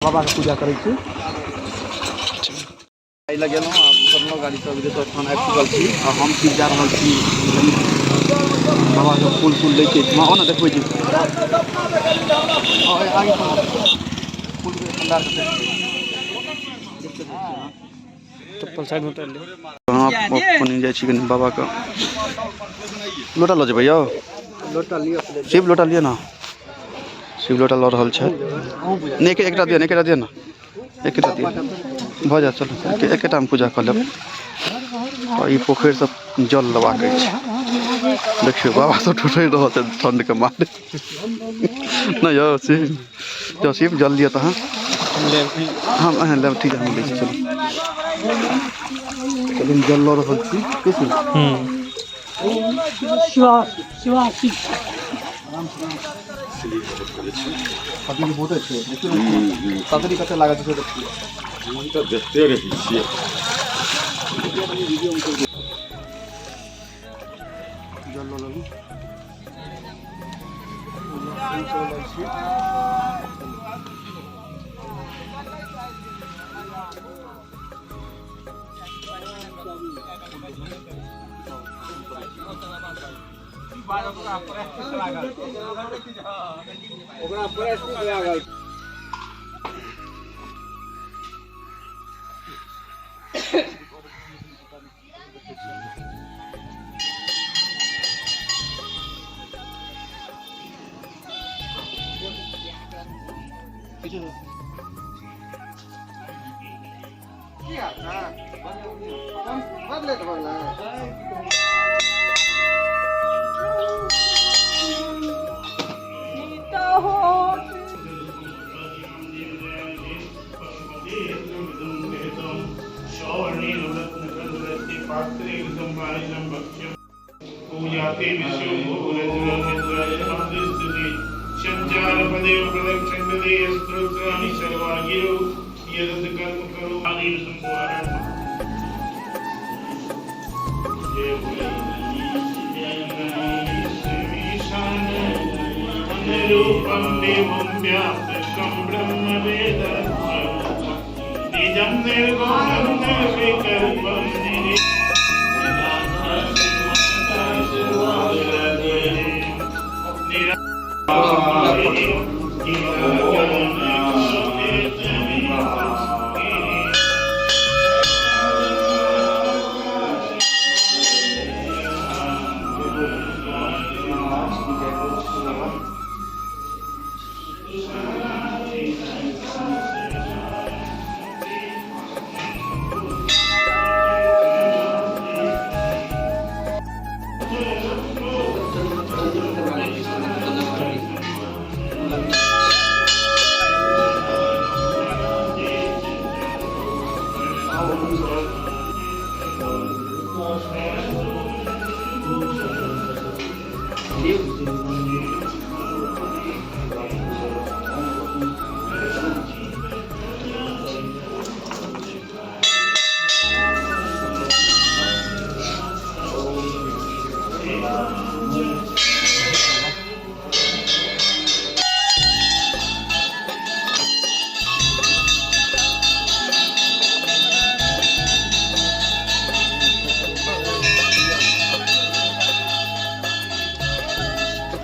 बाबाके पूजा करै छी। गाड़ी लगेलहुँ आ उतरलहुँ गाड़ीसँ, विदेश्वर स्थान आबि चुकल छी आ हम छी जा रहल छी बाबाके फूल तूल लै के। आउ ने, देखबै छी। आगे फूलके भंडार। चप्पल साइडमे उतारि लिअ। हाँ, कनि जाइ छी, कनि बाबाके लोटा लऽ जेबै यौ। शिव, लोटा लिअ ने। शिव लोटा लऽ रहल छै। नहि, एकटा दिअ ने, एकटा दिअ ने, एकेटा दिअ, भऽ जायत। चलू, एकेटामे पूजा कऽ लेब। आ ई पोखरिसँ जल लेबाक अछि। देखियौ, बाबा सब ठुठरि रहल छै ठण्डके मारे। नहि यौ शिव, यौ शिव, जल लिअ तहन। हम अहाँ लेब, ठीक है, हम लै छी। चलू चलू, हम जल लऽ रहल छी। की शिव? पत्नी बहुत छै, देखियौ ने, सदरी कते लागल छै से देखियौ। हम तऽ देखते रहै छियै। जल लऽ लेलहुँ, फूल सब लै छी।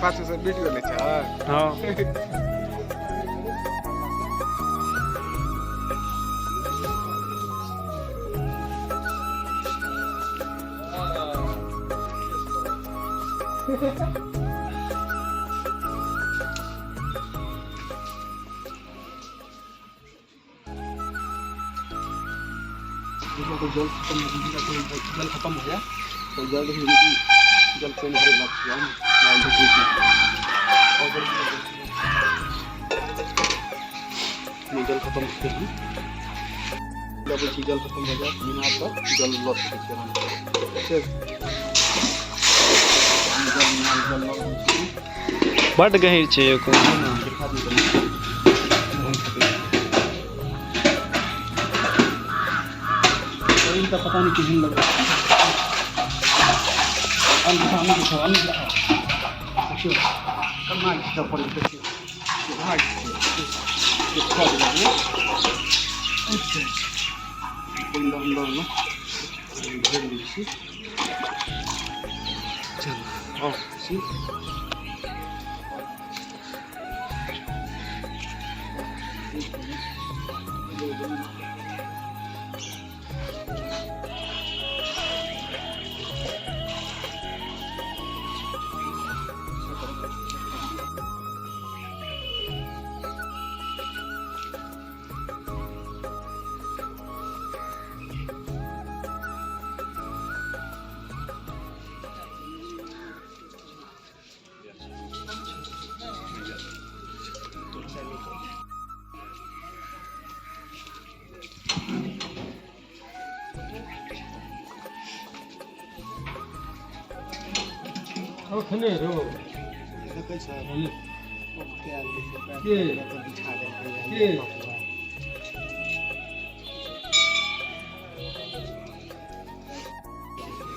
पाछूसँ वीडियो लै छै। हँ। देखियौ, जल खतम, जल खतम हो गया तो जल, देखियौ, जल पानि भरे लग छियै। जल खतम हो गेल, लबै छी। जल खतम भऽ जायत मीनार तक जल लऽ सकै छी आरामसँ। ठीक, जल मीनार जल लऽ रहल छी। बड्ड गहीर छै यौ। देखा दियौ कनि। पानि तऽ पता नहि केहन लगै छै। अन्त दिखाउ, अन्त दिखाउ। देखियौ केना घिचऽ पड़ै छै, देखियौ केना घिचै। पानि अन्दरमे भरि लै छी। चलू आओर छी।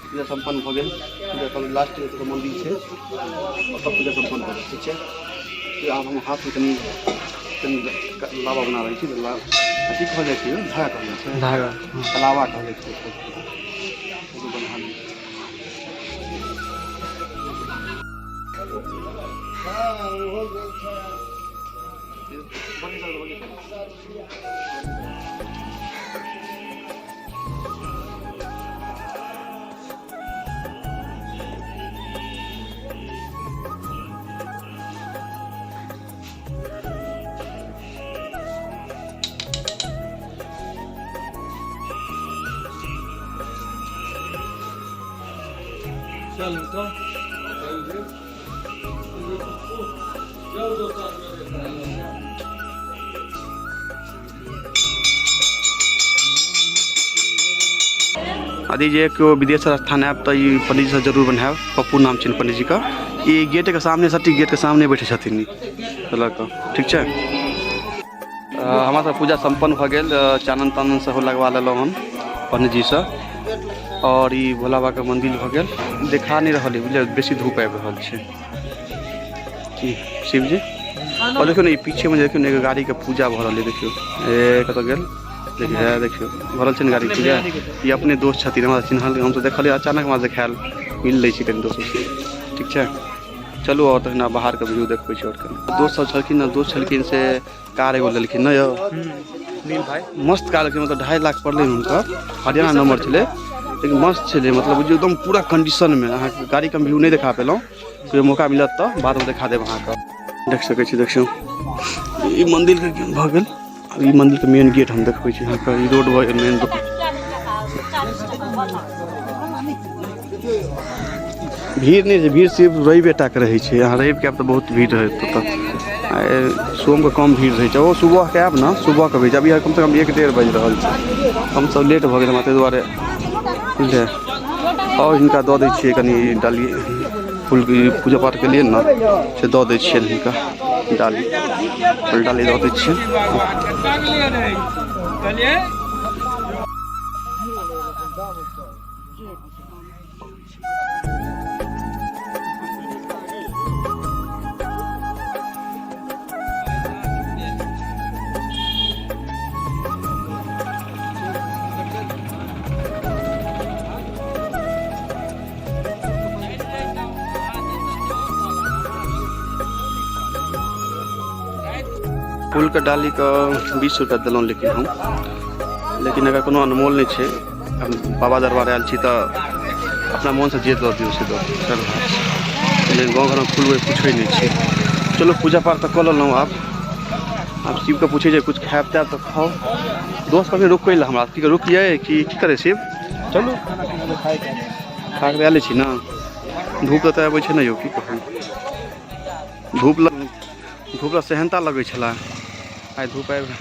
पूजा सम्पन्न भऽ गेल। पूजा कऽ लास्ट एतऽ मन्दिर छै, ओतऽ पूजा सम्पन्न भऽ गेल। ठीक छै, तऽ आब हम हाथमे कनि कनि लावा बना रहल छी। लावा की कहल जाइ छै यौ? धागा कहल जाइ छै। धागा। लावा कहल जाइ छै। एगो बन्हा लै छी। यदि जे केओ विदेशर स्थान आयब तऽ ई पंडीजीसँ जरूर बनायब। पप्पू नाम छनि पंडीजीके। ई गेटके सामने, सटीक गेटके सामने बैठे छथिन ई लऽ कऽ। ठीक छै, हमरा सब पूजा सम्पन्न भऽ गेल। चानन तानन सेहो लगवा लेलहुँ हन पंडीजीसँ। आओर ई भोला बाबाके मन्दिर भऽ गेल। देखा नहि रहल अइ बुझलियै, बेसी धूप आबि रहल छै। की शिवजी, आओर देखियौ ने, ई पीछेमे देखियौ ने, एगो गाड़ीके पूजा भऽ रहल अइ। देखियौ, ए कतऽ गेल? देखियौ, हे देखियौ, भऽ रहल छै ने गाड़ीके पूजा। ई अपने दोस्त छथिन, हमरा चिन्हल, हमसब देखलियै अचानक, हमरा देखायल, मिल लै छी कनि दोस्त सबसँ। ठीक छै, चलू आओर तखन आब बाहरके व्यू देखबै छी। आओर कनि दोस्त सब छलखिन ने, दोस्त छलखिन से कार एगो लेलखिन ने यौ। नील भाई मस्त कार लेलखिन, मतलब 2.5 लाख पड़लै हुनकर, हरियाणा नंबर छलै, लेकिन मस्त छलै। मतलब बुझियौ एकदम पूरा कंडीशनमे। अहाँके गाड़ीके हम व्यू नहि देखा पेलहुँ, कहियो मौका मिलत तऽ बादमे देखा देब अहाँके। देख सकै छी, देखियौ, ई मन्दिरके भऽ गेल। आब ई मन्दिरके मेन गेट हम देखबै छी अहाँके। ई रोड भऽ गेल मेन रोड। भीड़ नहि छै, भीड़ सिर्फ रविए टाके रहै छै। अहाँ रविके आयब तऽ बहुत भीड़ रहत ओतऽ, आ सोमके कम भीड़ रहै छै। ओ सुबहके आयब ने, सुबहके भीड़। अभी कमसँ कम 1-1:30 बाजि रहल छै, हमसब लेट भऽ गेल हमरा ताहि दुआरे, बुझलियै। आओर हिनका दऽ दै छियै कनि डाली फूल, पूजा पाठ के लिए ने, से दऽ दै छियनि हिनका डाली फूल, डाली दऽ दै छियनि। फूलके डालीके 20 रुपया देलहुँ, लेकिन हम लेकिन एकर कोनो अनमोल नहि छै। हम बाबा दरबार आयल छी तऽ अपना मोनसँ जे दऽ दियौ से दऽ दियौ, श्रद्धा छै। लेकिन गाँव घरमे फूल कोइ पुछै नहि छै। चलू, पूजा पाठ तऽ कऽ लेलहुँ। आब आब शिवके पूछै छै, किछु खायब तायब तऽ खाउ। दोस्त कभी रुकै लए हमरा की रुकियै कि की करै शिव? चलू, खा कऽ आयल छी ने। धूप तऽ अबै छै ने यौ, की कहू, धूप धूप लए सेहनता लगै छलै आइ धूप आबि।